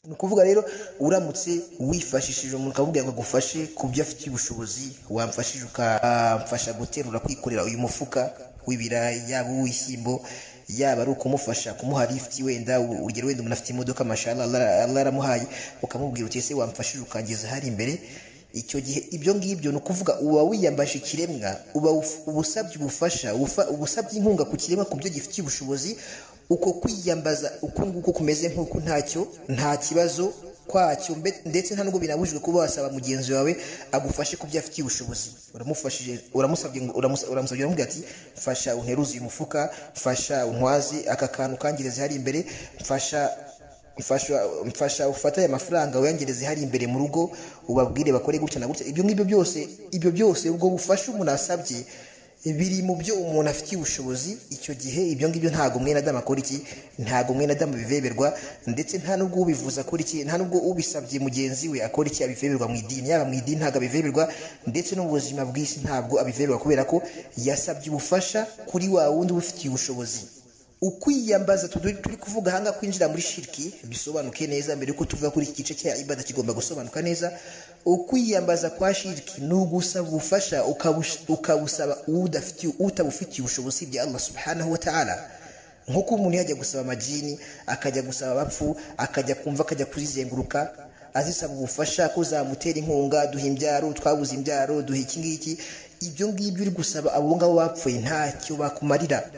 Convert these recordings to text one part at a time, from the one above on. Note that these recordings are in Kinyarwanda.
Ni ukuvuga rero uramutse wifashishije umuntu ukamubwira ngo agufashe ku byo afitiye ubushobozi, wamfashije ukamfasha guterura, kwikorera uyu mufuka w'ibirayi, yaba uw'ibishyimbo, yaba ari ukumufasha kumuha lift, wenda urugero wenda umuntu afite imodoka, mashallah, Allah yaramuhaye, ukamubwira uti ese wamfashije ukangeza hari imbere. Icyo gihe ibyo ngibyo ni ukuvuga uba wiyambaje ikiremwa, uba ubusabye ubufasha, ubusabye inkunga ku kiremwa ku byo gifitiye ubushobozi. Uko kwiyambaza uko nguko kumeze nk'uko ntacyo, nta kibazo kwacyo, ndetse nta nubwo binabujijwe kuba wasaba mugenzi wawe agufashe ku byo afitiye ubushobozi. Uramufashije, uramusabye ngo, uramusabye, uramubwira ati mfasha unteruze uyu mufuka, mfasha untwaze aka kantu kangirize hari imbere, mfasha ufate aya mafaranga uyangereze hari imbere mu rugo, ubabwire bakore gutya na gutya. Ibyo ngibyo byose, ibyo byose ubwo bufasha umuntu asabye biri mu byo umuntu afitiye ubushobozi. Icyo gihe ibyo ngibyo ntago mwene Adamu akora iki, ntago mwene Adamu biveberwa, ndetse nta nubwo ubivuza akora iki, nta nubwo ubisabye mugenzi we akora iki abiveberwa mu idini. Yaba mu idini ntago abiveberwa, ndetse no mu buzima bw'isi ntabwo abiveberwa, kubera ko yasabye ubufasha kuri wa wundi ubifitiye ubushobozi. Ukwiyambaza turi kuvuga hanga kwinjira muri shirki bisobanuke neza mbere yuko tuva kuri iki gice cya ibada, kigomba gusobanuka neza. Ukwiyambaza kwa shirki ni ugusaba ubufasha ukabusaba utabufitiye ubushobozi bya Allah subhanahu wa ta'ala. Nkuko umuntu yajya gusaba amajini, akajya gusaba abapfu, akajya kumva, akajya kuzizenguruka azisaba ubufasha ko zamutera inkunga, duha imbyaro, twabuze imbyaro, duha iki ngiki. Ibyo ngibyo uri gusaba abo ngabo bapfuye ntacyo bakumarira,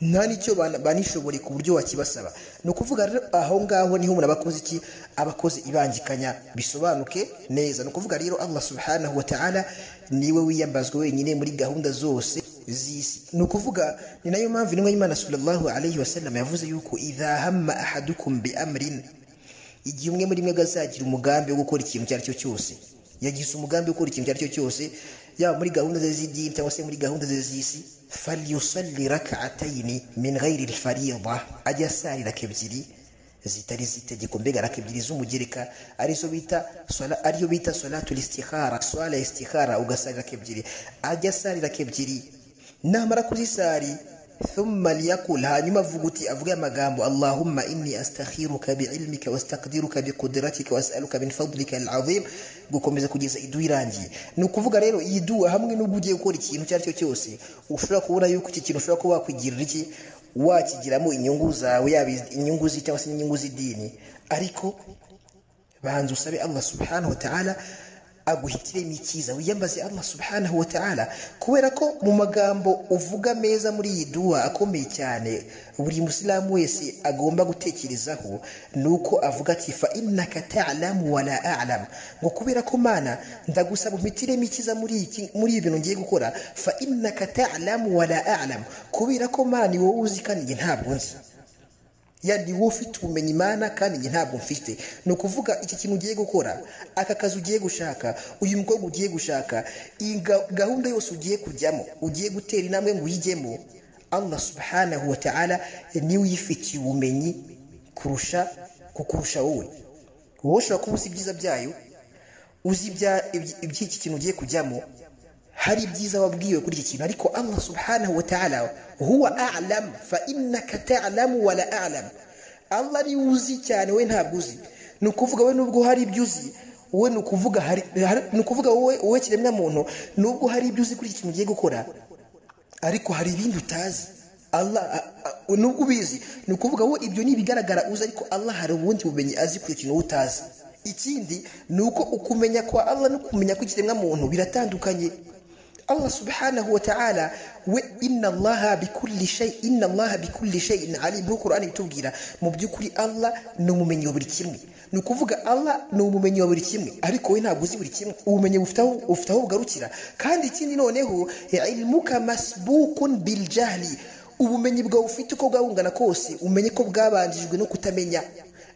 nta nicyo banishobore ku buryo wakibasaba. Ni ukuvuga rero aho ngaho niho umuntu abakoze iki, abakoze ibangikanya, bisobanuke neza. Ni ukuvuga rero Allah subhanahu wa ta'ala niwe wiyambazwa wenyine muri gahunda zose z'isi. Ni ukuvuga ni nayo mpamvu intumwa y'Imana sallallahu alayhi wa sallam yavuze yuko idha hamma ahadukum bi amrin, igihe umwe muri mwe azagira umugambi wo gukora ikintu icyo ari cyo cyose, yagize umugambi wo gukora ikintu icyo ari cyo cyose, yaba muri gahunda ze z'idini cyangwa se muri gahunda ze z'isi, falyusalli rak'atayni min ghayri al-fariida, ajya asali raka ebyiri zitari z'itegeko, mbega raka ebyiri z'umugereka, arizo bita swala, ariyo bita salatul istikhara, swala istikhara, ugasali raka ebyiri, ajya asali raka ebyiri, namara kuzisali thumma liyaqul, hanyuma avuga uti, avuge amagambo Allahumma inni astakhiruka biilmika wastaqdiruka biqudratika was'aluka min fadlika alazim, gukomeza kugeza iduwa irangiye. Ni ukuvuga rero iyi duwa hamwe n'ubwo ugiye gukora ikintu icyo ari cyo cyose, ushobora kubona yuko iki kintu ushobora kuba wakwigirira iki, wakigiramo inyungu zawe, yaba inyungu zi cyangwa se inyungu z'idini, ariko banza usabe Allah subhanahu wa ta'ala aguhitiremo icyiza, wiyambaze Allah subhanahu wa ta'ala, kubera ko mu magambo uvuga meza muri iyi duwa akomeye cyane buri musilamu wese agomba gutekerezaho, nuko avuga ati fa innaka ta'lamu wa la a'lam, ngo kubera ko Mana ndagusaba umpitiremo icyiza muri iki, muri ibi bintu ngiye gukora, fa innaka ta'lamu wa la a'lam, kubera ko Mana ni wowe uzi kandi njye ntabwo nzi, yani wowe ufite ubumenyi Mana kandi njye ntabwo mfite. Ni ukuvuga iki kintu ugiye gukora, aka kazi ugiye gushaka, uyu mukobwa ugiye gushaka, iyi gahunda yose ugiye kujyamo, ugiye gutera intambwe ngo uyijyemo, Allah subhanahu wa ta'ala niwe uyifitiye ubumenyi kukurusha wowe. Wowe ushobora kuba uzi ibyiza byayo, uzi iby'iki kintu ugiye kujyamo, hari ibyiza wabwiwe kuri iki kintu, ariko Allah subhanahu wa ta'ala huwa a'lam fa innaka ta'lamu wa la a'lam, Allah ni uzi cyane, we ntabwo uzi. Ni ukuvuga we nubwo hari ibyo uzi, we ni ukuvuga hari, ni ukuvuga wowe, wowe kiremwa muntu, nubwo hari ibyo uzi kuri iki kintu ugiye gukora, ariko hari ibindi utazi. Allah nubwo ubizi, ni ukuvuga wowe ibyo ni ibigaragara uzi, ariko Allah hari ubundi bumenyi azi kuri iki kintu utazi. Ikindi ni uko ukumenya kwa Allah no kumenya kw'ikiremwa muntu biratandukanye. Allah subhanahu wa ta'ala we inna Allaha bikulli shay, inna Allaha bikulli shay'in alim, nkuko Qur'an itubwira. Mu by'ukuri Allah ni umumenyi wa buri kimwe. Ni ukuvuga Allah ni umumenyi wa buri kimwe, ariko we ntabwo uzi buri kimwe. Ubumenyi bufite aho bugarukira. Kandi ikindi noneho ilmuka masbukun bil jahli, ubumenyi bwawe ufite uko bwabungana kose umenye ko bwabanjijwe no kutamenya.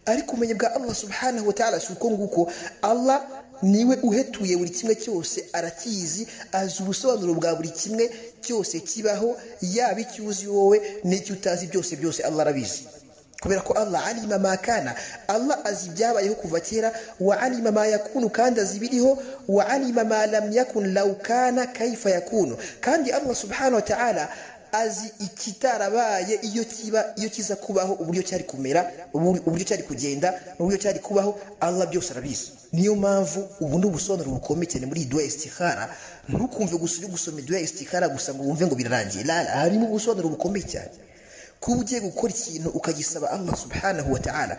Ariko ubumenyi bwa Allah subhanahu wa ta'ala si uko nguko. Allah niwe uhetuye buri kimwe cyose, arakizi, azi ubusobanuro bwa buri kimwe cyose kibaho, yaba icyo uzi wowe n'icyo utazi, byose byose Allah arabizi. Kubera ko Allah alima ma kana, Allah azi ibyabayeho kuva kera, wa alima ma yakunu, kandi azi ibiriho, wa alima ma lam yakun law kana kaifa yakunu. Kandi Allah subhanahu wa ta'ala azi ikitarabaye iyo kiba, iyo kiza kubaho, uburyo cyari kumera, uburyo cyari kugenda, n'uburyo cyari kubaho. Allah byose arabizi. Niyo mpamvu ubu ni ubusobanuro bukomeye cyane muri iyi dua istikhara. Ntukumve gusa uri gusoma dua istikhara gusa ngo wumve ngo birarangiye. La, harimo ubusobanuro bukomeye cyane. Kuba ugiye gukora ikintu ukagisaba Allah subhanahu wa ta'ala,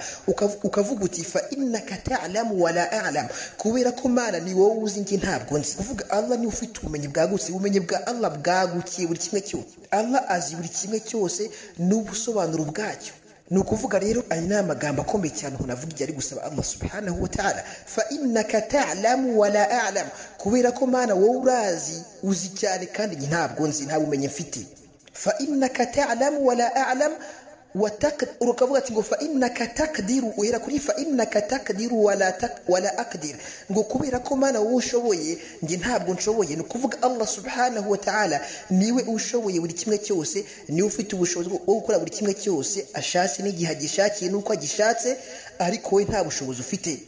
ukavuga uti fa innaka ta'lamu wa la a'lam, kubera ko Mana ni wowe uzi, njye ntabwo nzi. Kuvuga Allah ni ufite ubumenyi bwagutse, ubumenyi bwa Allah bwagukiye buri kimwe cyose. Allah azi buri kimwe cyose n'ubusobanuro bwacyo. Ni ukuvuga rero aya ni amagambo akomeye cyane umuntu avuga igihe ari gusaba Allah subhanahu wa ta'ala. Fa innaka ta'lamu wa la a'lam, kubera ko Mana wowe urazi, uzi cyane kandi njye ntabwo nzi, nta bumenyi mfite. Fa innaka ta'lamu wa la a'lam, ukavuga ati ngo fa innaka taqdiru, uhera kuri fa innaka taqdiru wala aqdir, ngo kubera ko Mana wowe ushoboye, njye ntabwo nshoboye. Ni ukuvuga Allah subhanahu wa ta'ala niwe ushoboye buri kimwe cyose, niwe ufite ubushobozi bwo gukora buri kimwe cyose ashatse n'igihe agishakiye n'uko agishatse, ariko we nta bushobozi ufite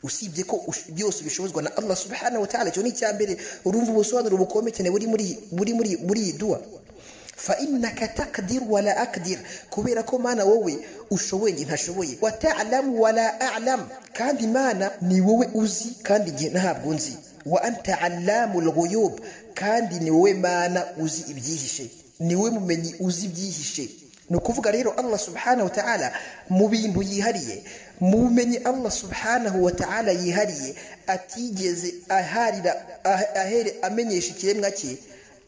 usibye ko byose bishobozwa na Allah subhanahu wa ta'ala. Icyo ni icya mbere. Urumva ubusobanuro bukomeye cyane buri muri iyi dua. Fa innaka taqdir wala aqdir, kubera ko Mana wowe ushoboye, njye ntashoboye. Wa ta'lamu wala a'lam, kandi Mana ni wowe uzi kandi njye ntabwo nzi. Wa anta allamul ghuyub, kandi ni wowe Mana uzi ibyihishe, ni wowe mumenyi uzi ibyihishe. Ni ukuvuga rero Allah subhanahu wa ta'ala mu bintu yihariye, mu bumenyi Allah subhanahu wa ta'ala yihariye atigeze aharira ahere amenyesha ikiremwa cye,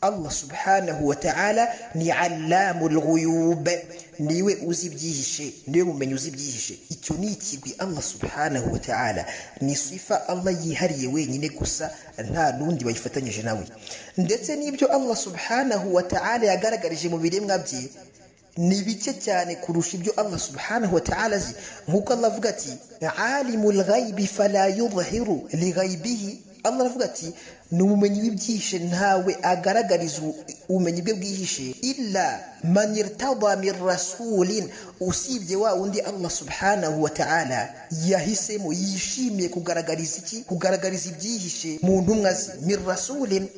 Allah subhanahu wa ta'ala ni allamul ghuyub, niwe uzi ibyihishe, niwe mumenyi uzi ibyihishe. Icyo ni ikigwi Allah subhanahu wa ta'ala, ni sifa Allah yihariye wenyine gusa, nta nundi bayifatanyije nawe. Ndetse n'ibyo Allah subhanahu wa ta'ala yagaragarije mu biremwa bye ni bike cyane kurusha ibyo Allah subhanahu wa ta'ala azi. Nk'uko Allah avuga ati alimul ghaibi fala yudhiru li ghaibihi, Allah aravuga ati ni umumenyi w'ibyihishe, ntawe agaragariza ubumenyi bwe bwihishe, illa man irtada min rasulin, usibye wa wundi Allah subhanahu wa ta'ala yahisemo, yishimiye kugaragariza iki? Kugaragariza ibyihishe mu ntumwa ze, min rasulin.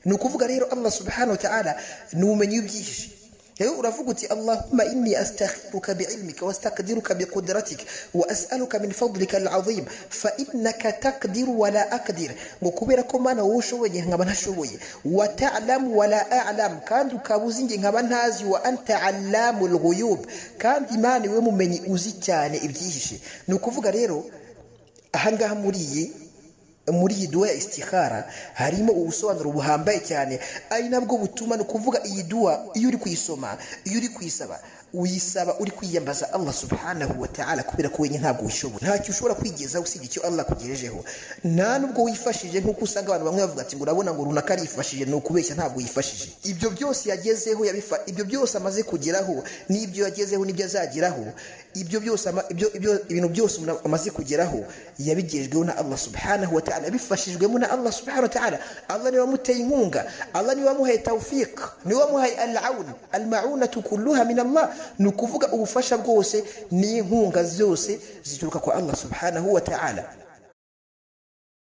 Ni ukuvuga rero Allah subhanahu wa ta'ala ni umumenyi w'ibyihishe. Rero uravuga uti Allahumma inni astakhiruka bi'ilmika wastaqdiruka biqudratika wa as'aluka min fadlika al'azim fa innaka taqdiru wa la aqdir, ngo kubera ko Mana wowe ushoboye nkaba ntashoboye, wa ta'lamu wa la a'lam, kandi ukaba uzi njye nkaba ntazi, wa anta allamul ghuyub, kandi Mana we mumenyi uzi cyane ibyihishe. Ni ukuvuga rero ahangaha muri iyi dua ya istikhara harimo ubusobanuro buhambaye cyane, ari nabwo butuma, ni ukuvuga iyi dua iyo uri kuyisoma, iyo uri kuyisaba, uyisaba uri kwiyambaza Allah subhanahu wa ta'ala, kubera ko wenyine ntabwo wishoboye, ntacyo ushobora kwigezaho usibye icyo Allah akugejejeho. Nta nubwo wifashije, nk'uko usanga abantu bamwe bavuga ati ngo urabona ngo runaka arifashije, ni ukubeshya, ntabwo yifashije. Ibyo byose yagezeho, ibyo byose amaze kugeraho, n'ibyo yagezeho n'ibyo azageraho, ibyo byose ibintu byose amaze kugeraho yabigejweho na Allah subhanahu wa ta'ala, bifashijwemo na Allah subhanahu wa ta'ala. Allah niwe wamuteye inkunga, Allah niwe wamuhaye tawfiq, niwe wamuhaye al-aun, al-ma'unatu kulluha min Allah. Ni ukuvuga ubufasha bwose n'inkunga zose zituruka kwa Allah subhanahu wa ta'ala.